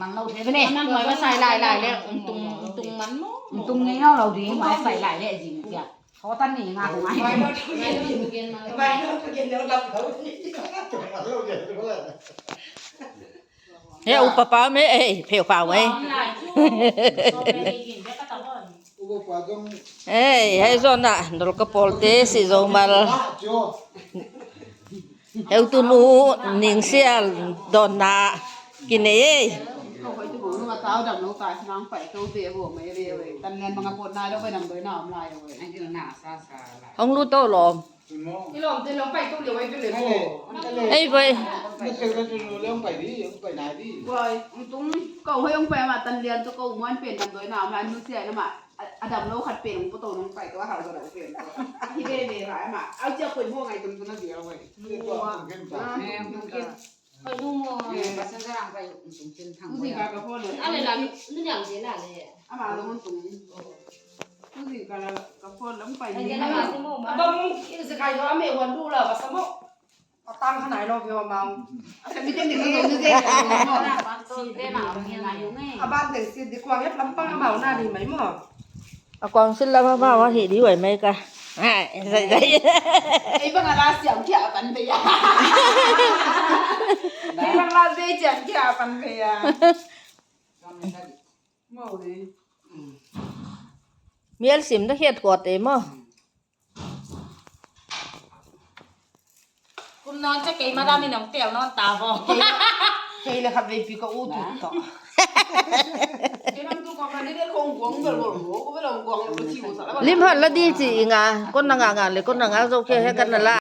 ມັນເນາະເທໄປເດ້ ມັນຫວາຍວ່າໃສ່ຫຼາຍໆແລ້ວ ອືມ ຕຸງ ຕຸງມັນເນາະ ອືມ ຕຸງນີ້ເນາະ ເຮົາດີຫວາຍໃສ່ຫຼາຍແລ້ວຈິງເຈົ້າ ເຂົາຕັນນີ້ງາຂອງອ້າຍ ໄວ້ເນາະ ໄປເນາະ ໄປເນາະ ໄປເນາະ ເຮົ ອຸປະປາເມ ເອີຍ ເພວພາວເວີຍ ເອີຍ ໃຫ້ຊອນນະ ໂດລະກະໂປເຕ ຊິໂຈມາລ ເຮົ ຕຸນູ ນິງເຊຍ ດອນນາ ກິນເອ ເຂົາໄປຈະບໍ່ຮູ້ວ່າຕາດຳລົງຕາຍນາງໄປໂຕເບໂບໄມເວເວີຍ ຕັນແລນບັງອາໂປດນາດອກໄປນຳໂດຍໜາມຫຼາຍເວີຍ ອັນນີ້ໜາຊາຊາຫຼາຍ ຫ້ອງລູໂຕຫຼອມ ອີຫຼອມເດີນລົງໄປຕູ້ດຽວໄວ້ໄປເລີຍໂອ້ ເອີຍເວີຍ ມັນເປັນກະຕຸນລົງໄປດີ ໄປນາຍດີ ເວີຍ ອືມ ຕຸງເຂົາໃຫ້ລົງໄປມາຕັນລຽນໂຕເຂົາມ່ວນເປັນນຳໂດຍນາມລາຍມືເສຍນຳມາ ອາ ອາດຳໂລຄັດເປັນບໍ່ໂຕລົງໄປ ແຕ່ວ່າເຮົາກໍໄດ້ເປັນທີ່ເບເບຫຼາຍມາ ເອົາເຈົ້າຄົນຫົວໄງຕົນຕົນລະດຽວເວີຍ ແມ່ນ ຂ້ອຍຮູ້ໝໍ່ ເອີ ວ່າຊັ້ນກະລັງໄປຕົງເສັ້ນທາງ ຄືຊິກາກະໂພດເລີຍ ອັນນັ້ນລະ ມັນຫຍັງຊິລະແລະ ອາມາລົງຕົງ ຄືຊິກາລະກະໂພດລະໄປນີ້ ອາມາຊິໂມ ອາ ບັງ ຊິໄຄໂຕອາເມວັນດູລະ ວ່າສະໝໍ ເອົາຕັງຂະໜາຍເນາະ ເພວເມົາ ອາ ມີແຕ່ນີ້ ມີແຕ່ນີ້ ອາ ບ້ານເປັນຊິດດີກວ່າ ເຮັດລຳປາງເມົາໜ້າດີໄໝໝໍ ອາກອງສິນລະມາ ມາ ມາເຮັດດີໄວ້ໄໝກະ ໃສ່ໃສ່ ໄອ້ບັງລາສຽມເຂຍປັນເບຍ ໄອ້ບັງລາເຊສຽມເຂຍປັນເບຍ ເມົາເລີຍ ມີອັນສິມຕະເຮັດກອດເອໝໍ ຄຸນນອນຈະເກມາດາມີນ້ອງແຕ້ວນອນຕາບອດ ເຄຍແລ້ວຄັບເວປີກະອູຕຸກເຕາະ ລິມຫັ້ນລະດີຈິງາ ຄົນນາງງາມເລີຍ ຄົນນາງງາມໂອເຄໃຫ້ກັນນັ້ນລະ